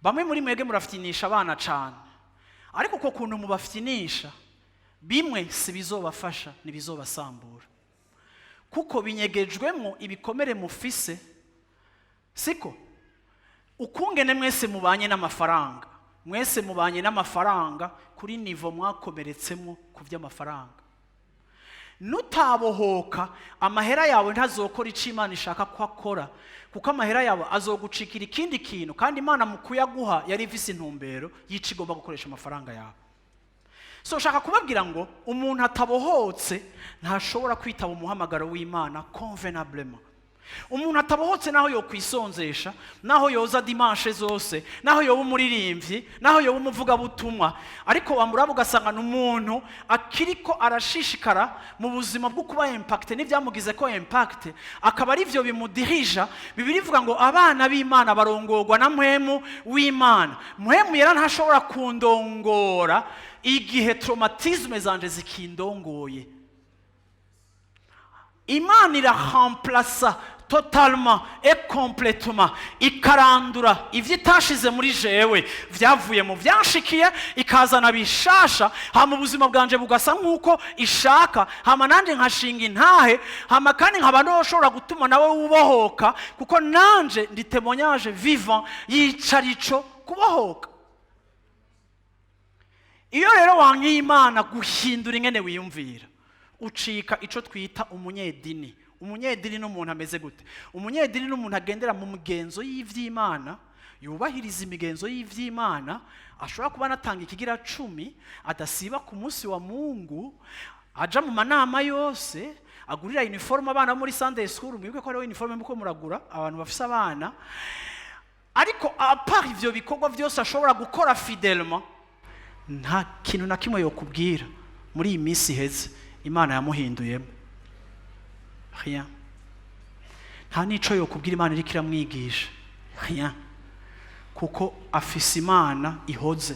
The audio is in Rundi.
Bamwe muri mwebwe murafitinisha abana cane, ariko uko kuntu mubafitinisha bimwe si bizobafasha, ntibizobasambura, kuko binyegejwemo ibikomere mufise. Siko ukungene mwese mubanye n'amafaranga, mwese mubanye n'amafaranga kuri niveau mwakomeretsemo ku by'amafaranga. Nutabohoka, amahera yawe ntazokora icyo Imana ishaka ko akora, kuko amahera yawe azogucikira ikindi kintu, kandi Imana mu kuyaguha yari ifise intumbero y'icyo igomba gukoresha amafaranga yawe. So shaka kubabwira ngo umuntu atabohotse ntashobora kwitaba umuhamagaro w'Imana convenablement. Umuntu atabohotse, naho yokwisonzesha, naho yoza dimanche zose, naho yoba umuririmbyi, naho yoba umuvugabutumwa, ariko wamuraba ugasanga ni umuntu akiriko arashishikara mu buzima bwo kuba impacté n'ibyamugize ko impacté, akaba ari byo bimudirija. Bibiliya ivuga ngo abana b'Imana barongorwa na Mpwemu w'Imana. Mpwemu Yera ntashobora kundongora igihe traumatisme zanje zikindongoye. Imana iraremplaça totalement et complètement, ikarandura ibyo itashize muri jewe byavuye mu byanshikiye, ikazana bishasha, hama ubuzima bwanje bugasa nk'uko ishaka, hama nanjye nkashinga intahe, hama kandi nkaba noshobora gutuma nawe wubohoka, kuko nanje ndi témoignage vivant y'icarico kubohoka. Iyo rero wankiye Imana guhindura ingene wiyumvira, ucika ico twita umunyedini. Umunyedini ni umuntu ameze gute? Umunyedini ni umuntu agendera mu migenzo y'ivy'Imana, yubahiriza imigenzo y'ivy'Imana, ashobora kuba anatanga ikigira cumi, adasiba ku munsi wa Mungu, aja mu manama yose, agurira uniforme abana bo muri Sunday school. Mwibuke ko hariho uniforme muko muragura, abantu bafise abana. Ariko à part ivyo bikorwa byose ashobora gukora fidèlement, nta kintu na kimwe yokubwira muri iyi minsi iheze Imana yamuhinduyemo. Rien. Nta n'ico yokubwira Imana iriko iramwigisha. Rien, kuko afise Imana ihoze.